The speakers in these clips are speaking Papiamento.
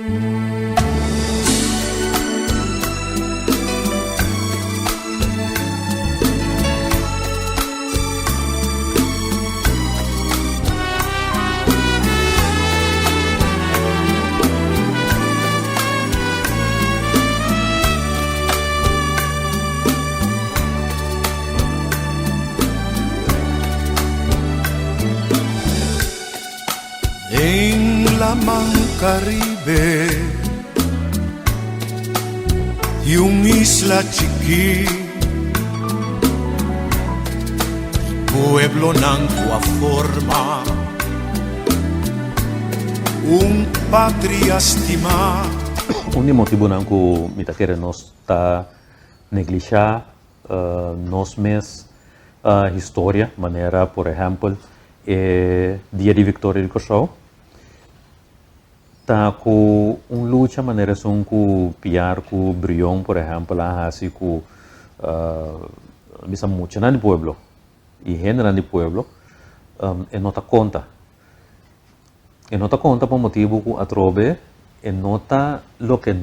Den laman Caribe di un isla chikí Pueblonan ku a forma un patria stimá. Un di motibunan ku mi ta kere nos ta neglishá nos mes historia, manera por ehèmpel e Dia di Viktoria di Kòrsou, ta ku un lucha manera esun ku Piar ku Brion por ehèmpel a hasi ku bisa muchanan di pueblo i hendenan di pueblo e no ta konta. E no ta konta pa motibu ku atrobe e no ta loke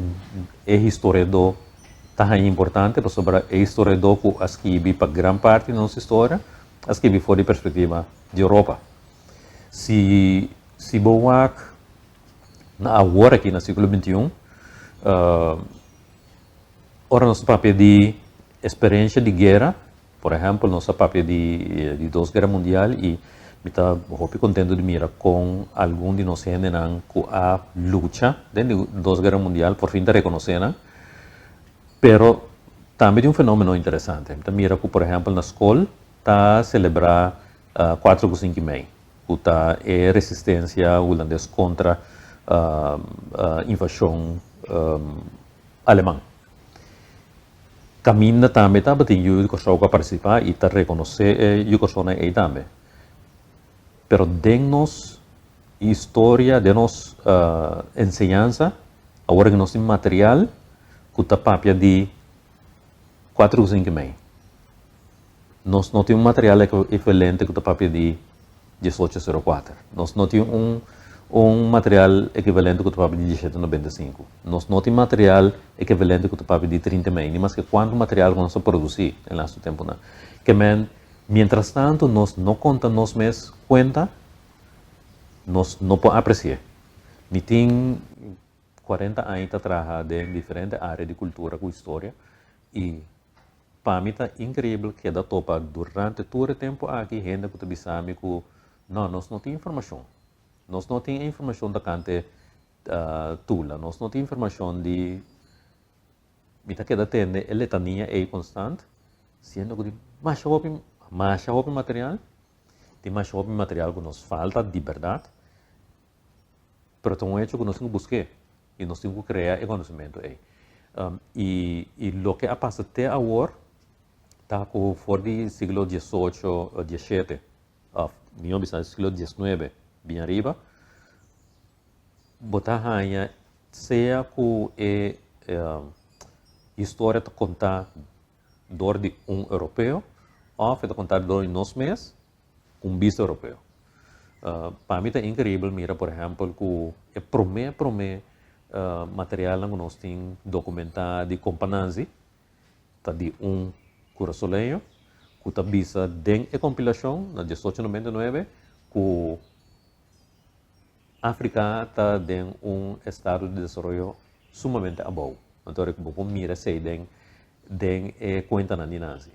e historiadó ta haña importante pasobra e historiadó ku a skibi pa gran parti di nos historia a skibi for di perspektiva di Europa. Si si bo wak na awor aki na siglo bintiun ora nos ta papia di esperensha di guera. Por ehèmpel, nos a papia di di dos guera mundial i mi ta hopi kontentu di mira kon algun di nos hendenan ku a lucha den di dos guera mundial por fin ta rekonosé nan. Pero tambe tin un fenómeno interesante. Mi ta mira ku por ehèmpel na skol ta selebrá kuatro ku sinku i mei, ku ta e resistensia hulandes kontra invashon aleman. Caminda tambe tabatin yu di Kòrsou ku a partisipá i ta rekonosé e yu Kòrsounan ei tambe. Pero den nos historia, den nos enseñansa, awor ku nos tin material ku ta papia di kuater ku sinku mei. Nos no tin un material ekivalente ku ta papia di diesocho sero kuater. Nos no tin un un material ekivalente ku ta papia di diesshete nobenta i sinku. Nos no tin material ekivalente ku ta papia di trinta i mei, ni maske kuantu material ku nos a produsí den lastu tempunan. Ke men, mientras tantu nos no konta nos mes kuenta, nos no por apresi'é. Mi tin kuarenta aña ta traha den diferente área di kultura ku historia i Pa mi ta increibel keda topa durante tur e tempo aki hende cu ta bisa mi cu no, nos no tin informacion. Nos no tin e informacion tocante Tula, nos no tin informacion di. Mi ta keda tende e letania ey constant, siendo cu tin masha hopi, masha hopi material, tin masha hopi material cu nos falta di berdad, Pero ta un hecho ku nos tin ku busk'é i nos tin ku krea e konosementu ei. I i loke a pasa te awor ta ku for di siglo diesocho, dieshete òf mihó bisa siglo diesnuebe bin ariba bo ta haña sea ku e historia ta kontá dor di un europeo òf e ta kontá dor di nos mes ku un bista europeo. Pa mi ta increibel mira por ehempel ku e prome prome materialnan ku nos tin dokumentá di Kompa Nanzi ta di un kurasoleño ku ta bisa den e kompilashon na diesocho nobenta i nuebe ku Afrika ta den un estado di desaroyo sumamente abou. Anto bo por mira esei den den e kuentanan di Nanzi.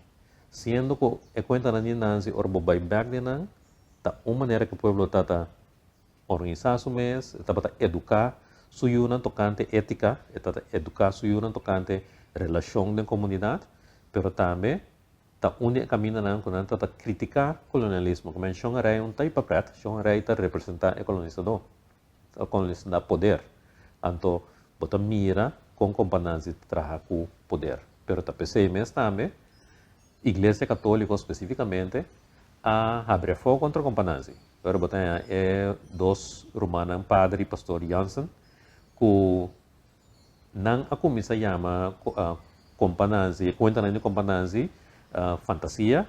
Siendo ku e kuentanan di Nanzi ora bo bai bek den nan, ta un manera ku pueblo ta ta organisá su mes, e tabata eduká su yunan tokante étika, e ta ta eduká su yunan tokante relashon den komunidat, pero tambe ta un di e kamindanan ku nan ta ta kritiká kolonialismo. Ku men Shon Rei un ta i papret, Shon Rei ta representá e kolonisadó. Ta kolonisadó poder. Anto bo ta mira kon Kompa Nanzi ta traha ku poder. Pero ta p'esei mes tambe Iglesia Katóliko spesífikamente a habri afó kontra Kompa Nanzi. Ora bo ta haña e dos rumannan Pader i Pastor Jansen ku nan a kuminsá yama Kompa Nanzi, e kuentanan di Kompa Nanzi fantasia.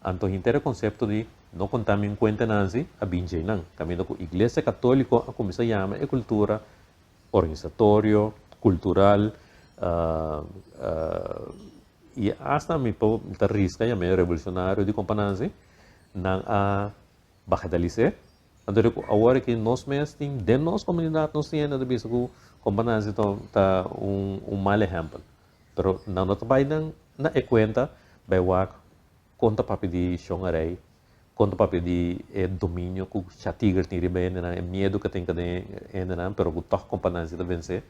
Anto henter e konsepto di no konta mi un kuenta Nanzi a bin djei nan. Kaminda ku Iglesia Katóliko a kuminsá yama e kultura. Organisatorio, kultural, i asta mi por ta riska yam'é revolucionario di Kompa Nanzi, nan a bagatalis'é. Anto di ku awor aki nos mes tin den nos komunidat nos tin hende ta bisa ku Kompa Nanzi ta un mal ehèmpel. Pero nan no ta bai nan na e kuenta bai wak kon ta papia di Shon Arey, kon ta papia di e dominio ku Cha Tiger tin riba hendenan, e miedu ku tin den hendenan pero ku tòg Kompa Nanzi ta vensé.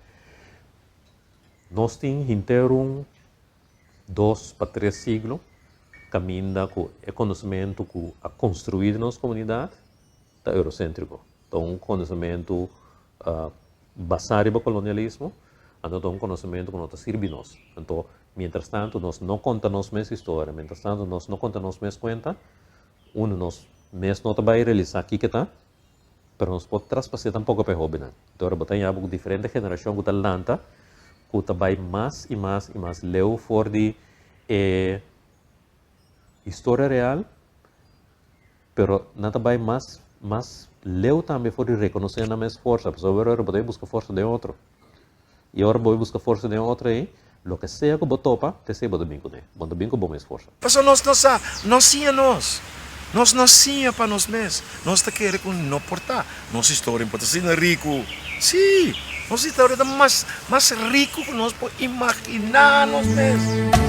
Nos tin henter un dos pa tres siglo kaminda ku e konosementu ku a konstruí den nos komunidat ta euroséntriko. Ta un konosementu basá riba kolonialismo, anto ta un konosementu ku no ta sirbi nos. Anto, mientras tantu nos no konta nos mes historia, mientras tantu nos no konta nos mes kuenta, unu nos mes no ta bai realisá kiko ta, pero nos por traspas'é tampoko pa e hóbennan. Anto ora bo ta yaba ku diferente generashon ku ta lanta, ku ta bai mas i mas i mas leu for di e historia real, Pero nan ta bai mas mas leu tambe for di rekonosé nan mes forsa, pasobra ora bo ta bai buska forsa den otro. I ora bo bai buska forsa den otro ei, loke sea ku bo topa, ta esei bo ta bin kuné. Bo no ta bin ku bo mes forsa. Pasobra nos no sa, no siña nos. Nos no siña pa nos mes. Nos ta kere ku no por ta. Nos historia por ta asina riku. Sí, nos historia ta mas mas riku ku nos por imaginá nos mes.